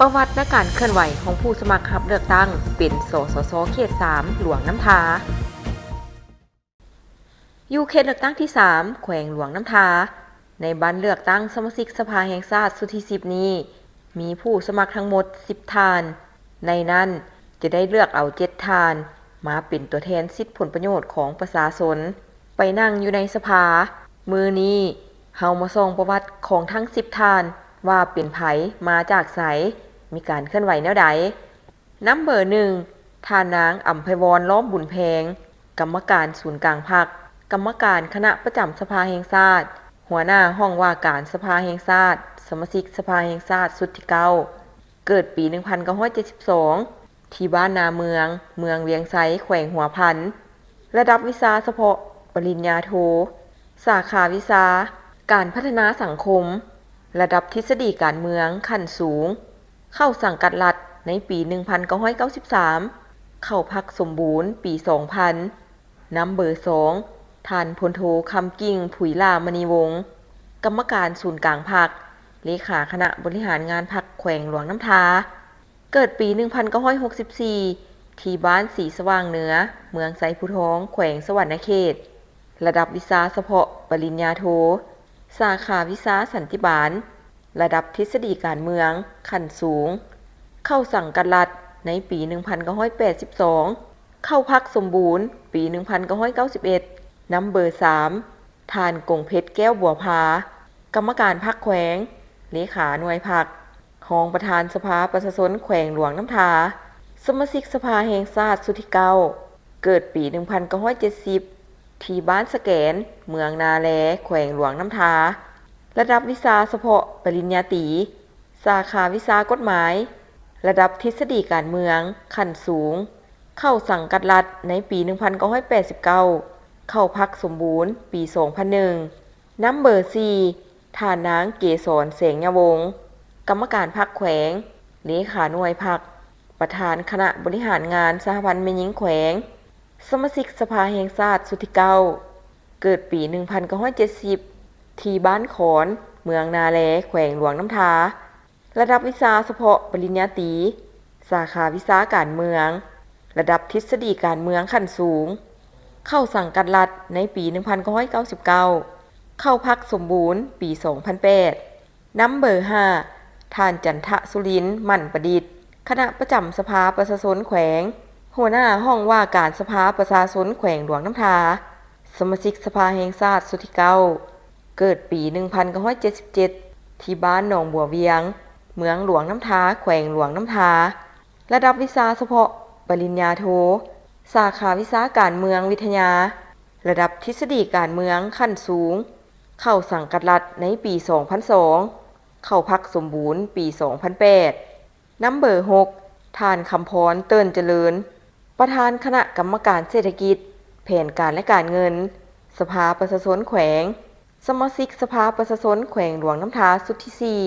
ປະຫວັດ ແລະ ການເຄື່ອນໄຫວຂອງຜູ້ສະໝັກຮັບເລືອກຕັ້ງເປັນ ສສຊ ເຂດສາມ ຫຼວງນ້ຳທາ. ຢູ່ເຂດເລືອກຕັ້ງທີສາມ ແຂວງຫຼວງນ້ຳທາ, ໃນບັດເລືອກຕັ້ງສະມາຊິກສະພາແຫ່ງຊາດຊຸດທີສິບນີ້ ມີຜູ້ສະໝັກທັງໝົດສິບທ່ານ, ໃນນັ້ນຈະໄດ້ເລືອກເອົາເຈັດທ່ານມາເປັນຕົວແທນສິດຜົນປະໂຫຍດຂອງປະຊາຊົນ ໄປນັ່ງຢູ່ໃນສະພາ. ມື້ນີ້ເຮົາມາສ່ອງປະຫວັດຂອງທັງສິບທ່ານ ວ່າເປັນໃຜ, ມາຈາກໃສ, ມີການເຄື່ອນໄຫວແນວໃດ. ນຳເບີໜຶ່ງ ທ່ານນາງ ອຳໄພວອນ ລ້ອມບຸນແພງ, ກຳມະການສູນກາງພັກ, ກຳມະການຄະນະປະຈຳສະພາແຫ່ງຊາດ, ຫົວໜ້າຫ້ອງວ່າການສະພາແຫ່ງຊາດ, ສະມາຊິກສະພາແຫ່ງຊາດຊຸດທີເກົ້າ, ເກີດປີໜຶ່ງພັນເກົ້າຮ້ອຍເຈັດສິບສອງ ທີ່ບ້ານນາເມືອງ, ເມືອງວຽງໄຊ, ແຂວງຫົວພັນ, ລະດັບວິຊາສະເພາະປະລິນຍາໂທ, ສາຂາວິຊາການພັດທະນາສັງຄົມ, ລະດັບທິດສະດີການເມືອງຂັ້ນສູງ, ເຂົ້າສັງກັດລັດໃນປີໜຶ່ງພັນເກົ້າຮ້ອຍເກົ້າສິບສາມ, ເຂົ້າພັກສົມບູນປີສອງພັນ. ນຳເບີສອງ ທ່ານ ພົນໂທ ຄຳກິ່ງ ຜຸຍຫຼ້າມະນີວົງ, ກຳມະການສູນກາງພັກ, ເລຂາຄະນະບໍລິຫານງານພັກແຂວງຫຼວງນ້ຳທາ, ເກີດປີໜຶ່ງພັນເກົ້າຮ້ອຍຫົກສິບສີ່ ທີ່ບ້ານສີສະຫວ່າງເໜືອ, ເມືອງໄຊພູທອງ, ແຂວງສະຫວັນນະເຂດ, ລະດັບວິຊາສະເພາະປະລິນຍາໂທ, ສາຂາວິຊາສັນຕິບານ, ລະດັບທິດສະດີການເມືອງຂັ້ນສູງ, ເຂົ້າສັງກັດລັດໃນປີໜຶ່ງພັນເກົ້າຮ້ອຍແປດສິບສອງ, ເຂົ້າພັກສົມບູນປີໜຶ່ງພັນເກົ້າຮ້ອຍເກົ້າສິບເອັດ. ນຳເບີສາມ ທ່ານ ກົງເພັດ ແກ້ວບົວພາ, ກຳມະການພັກແຂວງ, ເລຂາໜ່ວຍພັກ, ຮອງປະທານສະພາປະຊາຊົນແຂວງຫຼວງນ້ຳທາ, ສະມາຊິກສະພາແຫ່ງຊາດຊຸດທີເກົ້າ, ເກີດປີໜຶ່ງພັນເກົ້າຮ້ອຍເຈັດສິບ ທີ່ບ້ານສະແກນ, ເມືອງນາແລ, ແຂວງຫຼວງນ້ຳທາ, ລະດັບວິຊາສະເພາະປະລິນຍາຕີ, ສາຂາວິຊາກົດໝາຍ, ລະດັບທິດສະດີການເມືອງຂັ້ນສູງ, ເຂົ້າສັງກັດລັດໃນປີໜຶ່ງພັນເກົ້າຮ້ອຍແປດສິບເກົ້າ, ເຂົ້າພັກສົມບູນປີສອງພັນໜຶ່ງ. ນຳເບີສີ່ ທ່ານນາງ ເກສອນ ແສງຍາວົງ, ກຳມະການພັກແຂວງ, ເລຂາໜ່ວຍພັກ, ປະທານຄະນະບໍລິຫານງານສະຫະພັນແມ່ຍິງແຂວງ, ສະມາຊິກສະພາແຫ່ງຊາດຊຸດທີເກົ້າ, ເກີດປີໜຶ່ງພັນເກົ້າຮ້ອຍເຈັດສິບ ທີ່ບ້ານຂອນ, ເມືອງນາແລ, ແຂວງຫຼວງນ້ຳທາ. ລະດັບວິຊາສະເພາະປະລິນຍາຕີ, ສາຂາວິຊາການເມືອງ, ລະດັບທິດສະດີການເມືອງຂັ້ນສູງ, ເຂົ້າສັງກັດລັດໃນປີໜຶ່ງພັນເກົ້າຮ້ອຍເກົ້າສິບເກົ້າ, ເຂົ້າພັກສົມບູນປີສອງພັນແປດ. ນຳເບີຫ້າ ທ່ານ ຈັນທະສຸລິນ ໝັ້ນປະດິດ, ຄະນະປະຈຳສະພາປະຊາຊົນແຂວງ, ຫົວໜ້າຫ້ອງວ່າການສະພາປະຊາຊົນແຂວງຫຼວງນ້ຳທາ, ສະມາຊິກສະພາແຫ່ງຊາດຊຸດທີເກົ້າ, ເກີດປີໜຶ່ງພັນເກົ້າຮ້ອຍເຈັດສິບເຈັດ ທີ່ບ້ານໜອງບົວວຽງ, ເມືອງຫຼວງນ້ຳທາ, ແຂວງຫຼວງນ້ຳທາ, ລະດັບວິຊາສະເພາະປະລິນຍາໂທ, ສາຂາວິຊາການເມືອງວິທະຍາ, ລະດັບທິດສະດີການເມືອງຂັ້ນສູງ, ເຂົ້າສັງກັດລັດໃນປີສອງພັນສອງ, ເຂົ້າພັກສົມບູນປີສອງພັນແປດ. ນຳເບີຫົກ ທ່ານ ຄຳພອນ ເຕີນຈະເລີນ, ປະທານຄະນະກຳມະການເສດຖະກິດ, ແຜນການ ແລະ ການເງິນ, ສະພາປະຊາຊົນແຂວງ, ສະມາຊິກສະພາປະຊາຊົນແຂວງຫຼວງນ້ຳທາຊຸດທີສີ່,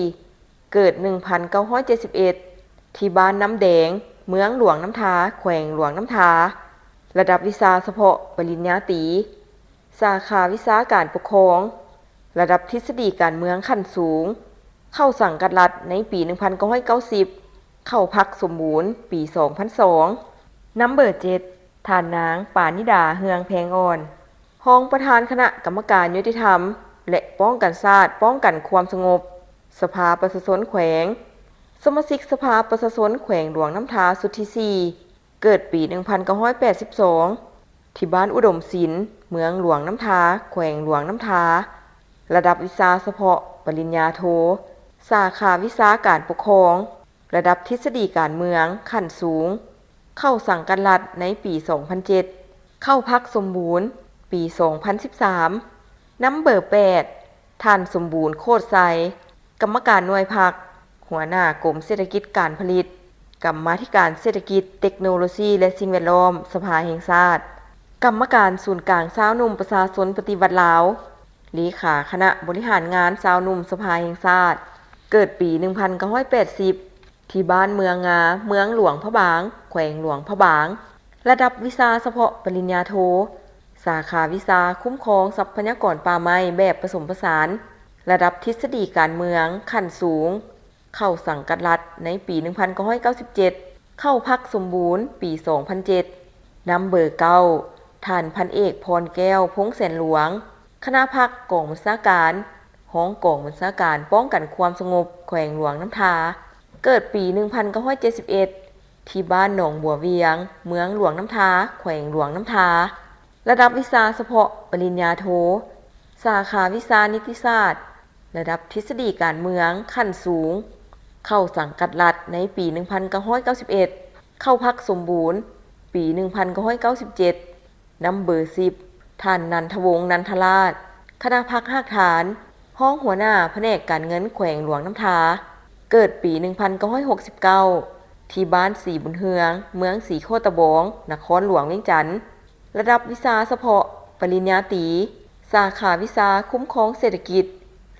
ເກີດໜຶ່ງພັນເກົ້າຮ້ອຍເຈັດສິບເອັດ ທີ່ບ້ານນ້ຳແດງ, ເມືອງຫຼວງນ້ຳທາ, ແຂວງຫຼວງນ້ຳທາ, ລະດັບວິຊາສະເພາະປະລິນຍາຕີ, ສາຂາວິຊາການປົກຄອງ, ລະດັບທິດສະດີການເມືອງຂັ້ນສູງ, ເຂົ້າສັງກັດລັດໃນປີໜຶ່ງພັນເກົ້າຮ້ອຍເກົ້າສິບ, ເຂົ້າພັກສົມບູນປີສອງພັນສອງ. ນຳເບີເຈັດ ທ່ານນາງ ປານິດາ ເຮືອງແພງອ່ອນ, ຮອງປະທານຄະນະກຳມະການຍຸຕິທຳ ແລະ ປ້ອງກັນຊາດ, ປ້ອງກັນຄວາມສະຫງົບ, ສະພາປະຊາຊົນແຂວງ, ສະມາຊິກສະພາປະຊາຊົນແຂວງຫຼວງນ້ຳທາຊຸດທີສີ່, ເກີດປີໜຶ່ງພັນເກົ້າຮ້ອຍແປດສິບສອງ ທີ່ບ້ານອຸດົມສິນ, ເມືອງຫຼວງນ້ຳທາ, ແຂວງຫຼວງນ້ຳທາ, ລະດັບວິຊາສະເພາະປະລິນຍາໂທ, ສາຂາວິຊາການປົກຄອງ, ລະດັບທິດສະດີການເມືອງຂັ້ນສູງ, ເຂົ້າສັງກັດລັດໃນປີສອງພັນເຈັດ, ເຂົ້າພັກສົມບູນປີສອງພັນສິບສາມ. ນຳເບີແປດ ທ່ານ ສົມບູນ ໂຄດໄຊ, ກຳມະການໜ່ວຍພັກ, ຫົວໜ້າກົມເສດຖະກິດການຜະລິດ, ກຳມາທິການເສດຖະກິດ, ເຕັກໂນໂລຊີ ແລະ ສິ່ງແວດລ້ອມ ສະພາແຫ່ງຊາດ, ກຳມະການສູນກາງຊາວໜຸ່ມປະຊາຊົນປະຕິວັດລາວ, ເລຂາຄະນະບໍລິຫານງານຊາວໜຸ່ມສະພາແຫ່ງຊາດ, ເກີດປີໜຶ່ງພັນເກົ້າຮ້ອຍແປດສິບ ທີ່ບ້ານເມືອງງາ, ເມືອງຫຼວງພະບາງ, ແຂວງຫຼວງພະບາງ. ລະດັບວິຊາສະເພາະປະລິນຍາໂທ, ສາຂາວິຊາຄຸ້ມຄອງຊັບພະຍາກອນປ່າໄມ້ແບບປະສົມປະສານ, ລະດັບທິດສະດີການເມືອງຂັ້ນສູງ, ເຂົ້າສັງກັດລັດໃນປີໜຶ່ງພັນເກົ້າຮ້ອຍເກົ້າສິບເຈັດ, ເຂົ້າພັກສົມບູນປີສອງພັນເຈັດ ນຳເບີເກົ້າ ທ່ານພັນເອກ ພອນແກ້ວ ພົງແສນຫຼວງ ຄະນະພັກກອງບັນຊາການ, ຮອງກອງບັນຊາການປ້ອງກັນຄວາມສະຫງົບແຂວງຫຼວງນ້ຳທາ, ເກີດປີໜຶ່ງພັນເກົ້າຮ້ອຍເຈັດສິບເອັດ ທີ່ບ້ານໜອງບົວວຽງ ເມືອງຫຼວງນ້ຳທາ ແຂວງຫຼວງນ້ຳທາ. ລະດັບວິຊາສະເພາະປະລິນຍາໂທ, ສາຂາວິຊານິຕິສາດ ລະດັບທິດສະດີການເມືອງຂັ້ນສູງ, ເຂົ້າສັງກັດລັດໃນປີໜຶ່ງພັນເກົ້າຮ້ອຍເກົ້າສິບເອັດ, ເຂົ້າພັກສົມບູນປີໜຶ່ງພັນເກົ້າຮ້ອຍເກົ້າສິບເຈັດ ນຳເບີສິບ ທ່ານ ນັນທະວົງ ນັນທະລາດ ຄະນະພັກຮາກຖານ, ຮອງຫົວໜ້າພະແນກການເງິນແຂວງຫຼວງນ້ຳທາ, ເກີດປີໜຶ່ງພັນເກົ້າຮ້ອຍຫົກສິບເກົ້າ ທີ່ບ້ານສີບຸນເຮືອງ ເມືອງສີໂຄດຕະບອງ ນະຄອນຫຼວງວຽງຈັນ. ລະດັບວິຊາສະເພາະປະລິນຍາຕີ, ສາຂາວິຊາຄຸ້ມຄອງເສດຖະກິດ,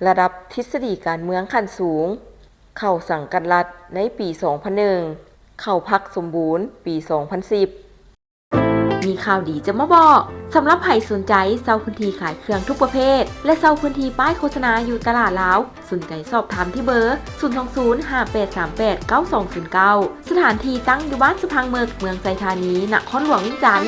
ລະດັບທິດສະດີການເມືອງຂັ້ນສູງ, ເຂົ້າສັງກັດລັດໃນປີສອງພັນໜຶ່ງ, ເຂົ້າພັກສົມບູນປີສອງພັນສິບ. ມີຂ່າວດີຈະມາບອກ, ສຳລັບໃຜສົນໃຈເຊົ່າພື້ນທີ່ຂາຍເຄື່ອງທຸກປະເພດ ແລະ ເຊົ່າພື້ນທີ່ປ້າຍໂຄສະນາຢູ່ຕະຫຼາດລາວ, ສົນໃຈສອບຖາມທີ່ເບີ ສູນສອງສູນ ຫ້າແປດສາມແປດ ເກົ້າສອງສູນເກົ້າ. ສະຖານທີ່ຕັ້ງຢູ່ບ້ານສະພັງເໝິກ, ເມືອງໄຊທານີ, ນະຄອນຫຼວງວຽງຈັນ.